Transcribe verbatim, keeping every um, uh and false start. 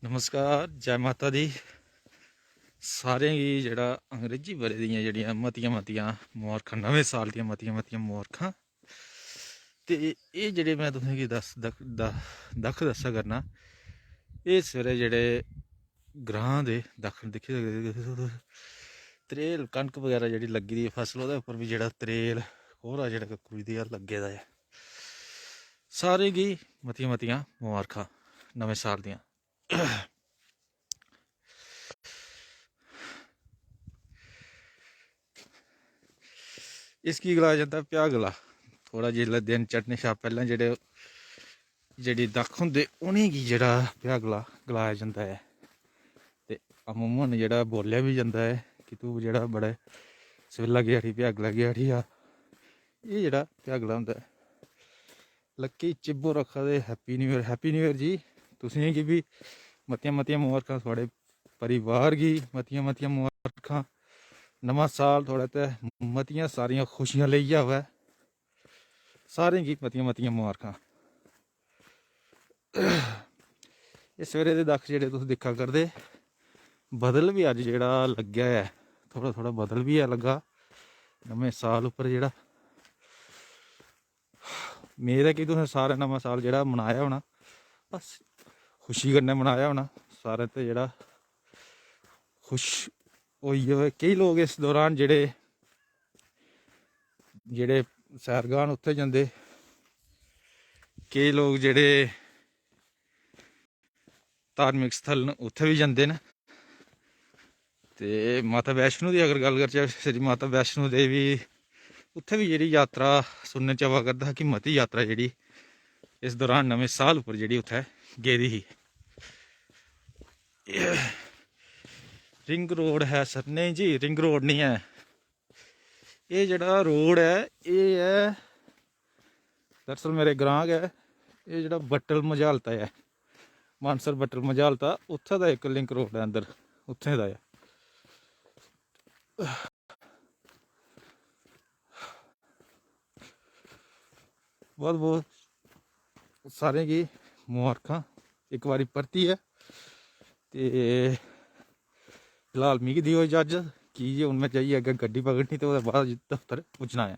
नमस्कार, जै माता दी। सारें गी जेह्ड़ा अंग्रेजी ब'रे दियां जेह्ड़ियां मतियां मतियां मबारखां, नमें साल दियां मतियां मतियां मबारखां। ते एह् जेह्ड़े में तुसेंगी दस दक्ख दक्ख दस्सा करना, एह् सवेरे जेह्ड़े ग्रांऽ दे दक्ख दिक्खी सकदे तुस, त्रेल कनक बगैरा जेह्ड़ी लग्गी दी फसल, ओह्दे उप्पर बी जेह्ड़ा त्रेल कोह्रा जेह्ड़ा कुकड़ी देआ लग्गे दा ऐ। सारें गी मतियां मतियां मबारखां नमें साल दियां। इसगी गलाया जंदा भ्यागला। थोह्ड़ा जिसलै दिन चढ़ने शा पैह्लें जेह्ड़े जेह्ड़ी दक्ख होंदे, उ'नेंगी जेह्ड़ा भ्यागला गलाया जंदा ऐ। ते अमूमन जेह्ड़ा बोल्लेआ बी जंदा ऐ कि तूं जेह्ड़ा बड़ा सवेला गेआ उठी, भ्यागला गेआ उठी आ। एह् जेह्ड़ा भ्यागला होंदा ऐ। लक्की चिब्बो रक्खा दे, happy new year, happy new year जी। तुसेंगी बी मतियां मतियां मबारखां, थुआढ़े परिवार गी मतियां मतियां मबारखां। नमां साल थुआढ़े ते मतियां सारियां खुशियां लेइयै आवै। सारें गी मतियां मतियां मबारखां। एह् सवेरे दे दक्ख जेह्ड़े तुस दिक्खा करदे, बदल बी अज्ज जेह्ड़ा लग्गेआ ऐ, थोह्ड़ा थोह्ड़ा बदल बी ऐ लग्गा नमें साल उप्पर जेह्ड़ा। मेद ऐ कि तुसें सारें नमां साल जेह्ड़ा मनाया होना, बस खुशी कन्नै मनाया होना। सारें ते जेह्ड़ा खुश होई जावै। केईं लोक इस दौरान जेह्ड़े जेह्ड़े सैरगाह न उत्थें जंदे, केईं लोक जेह्ड़े धार्मिक स्थल न उत्थें बी जंदे न। ते माता वैष्णो दी अगर गल्ल करचै, श्री माता वैष्णो देवी, उत्थें बी जेह्ड़ी यात्रा सुनने च आवा करदा हा कि मती यात्रा जेह्ड़ी इस दौरान नमें साल उप्पर जेह्ड़ी उत्थें गेदी ही। रिंग रोड है सर? नेईं जी, रिंग रोड निं ऐ। एह् जेह्ड़ा रोड ऐ, एह् ऐ दरअसल मेरे ग्रांऽ गै। एह् जेह्ड़ा बट्टल मझालता ऐ, मानसर बट्टल मझालता, उत्थै दा इक लिंक रोड ऐ अंदर, उत्थै दा ऐ। बहुत बहुत सारें गी मबारखां इक बारी परतियै। ते फिलहाल मिगी देओ इजाजत, की जे हून में जाइयै अग्गें गड्डी पकड़नी ते ओह्दे बाद दफ्तर पुज्जना ऐ।